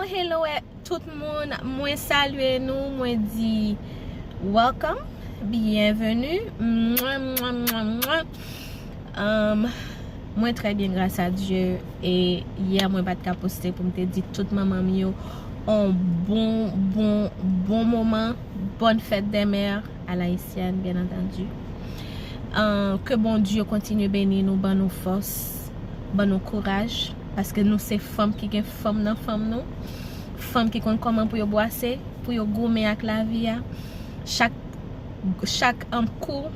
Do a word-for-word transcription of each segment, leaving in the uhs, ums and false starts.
Hello, eh, tout moun, mwen salye nou, mwen di welcome, bienvenue. Mwen, mwen, mwen, mwen. Um, mwen trè byen, gras a Dye. E yè, mwen pa t ka poste pou m te di tout manman m yo on bon, bon, bon moman. Bonne fête des mères à l'haïtienne, bien entendu. Uh, ke Bondye kontinye beni nou, ban nou fòs, ban nou kouraj, paske nou se fanm ki gen fanm nan fanm nou, fanm ki konn kòman pou yo bwase, pou yo goumen ak lavi a. Chak, chak, um, kou,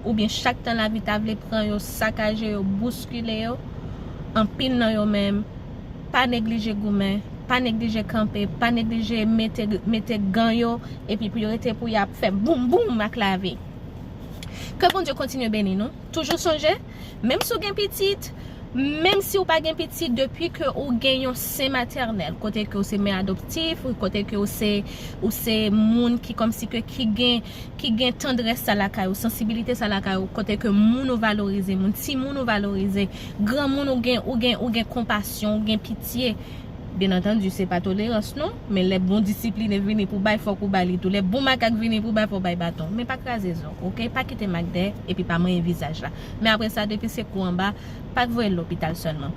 oubyen chak tan lavi ta vle pran yo, sakaje yo, bouskile yo, anpil nan yo menm pa neglije goumen, pa neglije kanpe, pa neglije mete, mete gan yo, epi pou yo rete pou y ap fè boum boum ak lavi. Ke Bondye kontinye beni nou. Toujou sonje, menm si w gen pitit, menm si w pa gen pitit, depi ke ou gen yon sen matènèl, kote ke ou se mè adoptif, kote ke ou se, ou se moun ki kòmsi ke ki gen, ki gen tandrès sa lakay ou, sansibilite sa lakay ou, kote ke moun ou valorize, moun timoun ou valorize, granmoun ou gen, ou gen, ou gen konpasyon, ou gen pitye. Byen antandi, se pa tolerans non, men lè bon disipline vini pou bay, fòk ou bay li tou. Lè bon makak vini pou bay, fò w bay baton. Men pa kraze zo, oke? Pa kite mak dèyè, epi pa manyen vizaj la. Men apre sa, depi se kou anba, pa voye l lopital sèlman.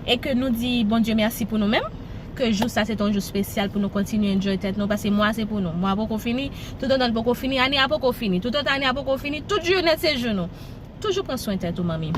E ke nou di Bondye mèsi pou nou menm, ke jou sa se te yon jou espesyal pou nou kontinye enjoy tèt nou, paske mwa se pou nou. Mwa poko fini, toutotan l poko fini, ane a poko fini. Toutotan ane a poko fini, tout jou nèt se jou nou. Toujou pran swen tèt ou, manmi.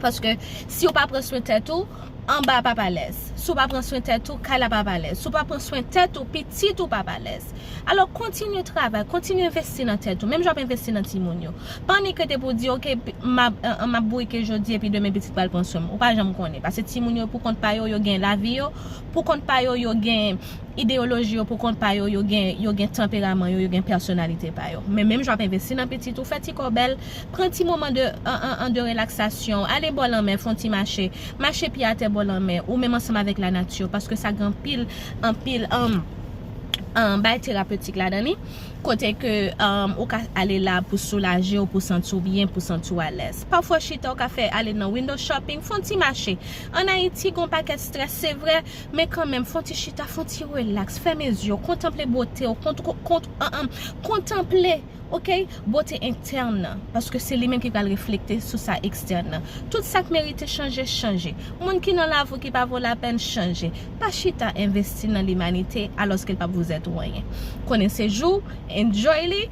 Paske si w pa pran swen tèt ou, anba a p ap alèz. Si w pa pran swen tèt ou, kay la p ap alèz. Si w pa pran swen tèt ou, pitit ou p ap alèz. Alò, kontinye travay, kontinye envesti nan tèt ou, menm jan w ap envesti nan timoun yo. Pa annik rete pou w di, "Oke, m ap, m ap bourike jodi epi demen pitit pral pran swen m." Ou pa janm konnen. Paske timoun yo pou kont pa yo, yo gen lavi yo. Pou kont pa yo, yo gen ideyoloji yo, pou kont pa yo, yo gen, yo gen tanperaman yo, yo gen pèsonalite pa yo. Men menm jan w ap envesti nan pitit ou, fè ti kò bèl, pran ti moman de, an, an, an de relaksasyon, ale bò lanmè, fè yon ti mache, mache pye atè bò lanmè, ou menm ansanm avèk lanati, paske sa gen anpil, anpil, um, um, bay terapetik ladan li. Kote ke, um, ou ka ale la pou soulaje w, pou santi w byen, pou santi w alèz. Pafwa chita, ou ka fè ale nan window shopping, fè yon ti mache. An Ayiti, gen yon pakèt strès, se vre, men kanmenm, fè yon ti chita, fè yon ti relaks, fèmen zye w, kontanple bote w, kont-, kont-, an, an, kontanple, oke, bote entèn nan, paske se li menm ki pral reflekte sou sa ekstèn nan. Tout sa k merite chanje, chanje. Moun ki nan lavi w ki pa vo lapèn, chanje. Pa chita envesti nan limanite, alòske l p ap vouzèt ou anyen. Konnen se jou, enjoy li,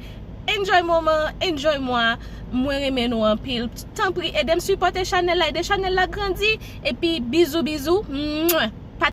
enjoy moman, enjoy mwa. Mwen renmen nou anpil. Tanpri, ede m sipòte chanèl la, ede chanèl la grandi. Epi, bizou, bizou. Mwah.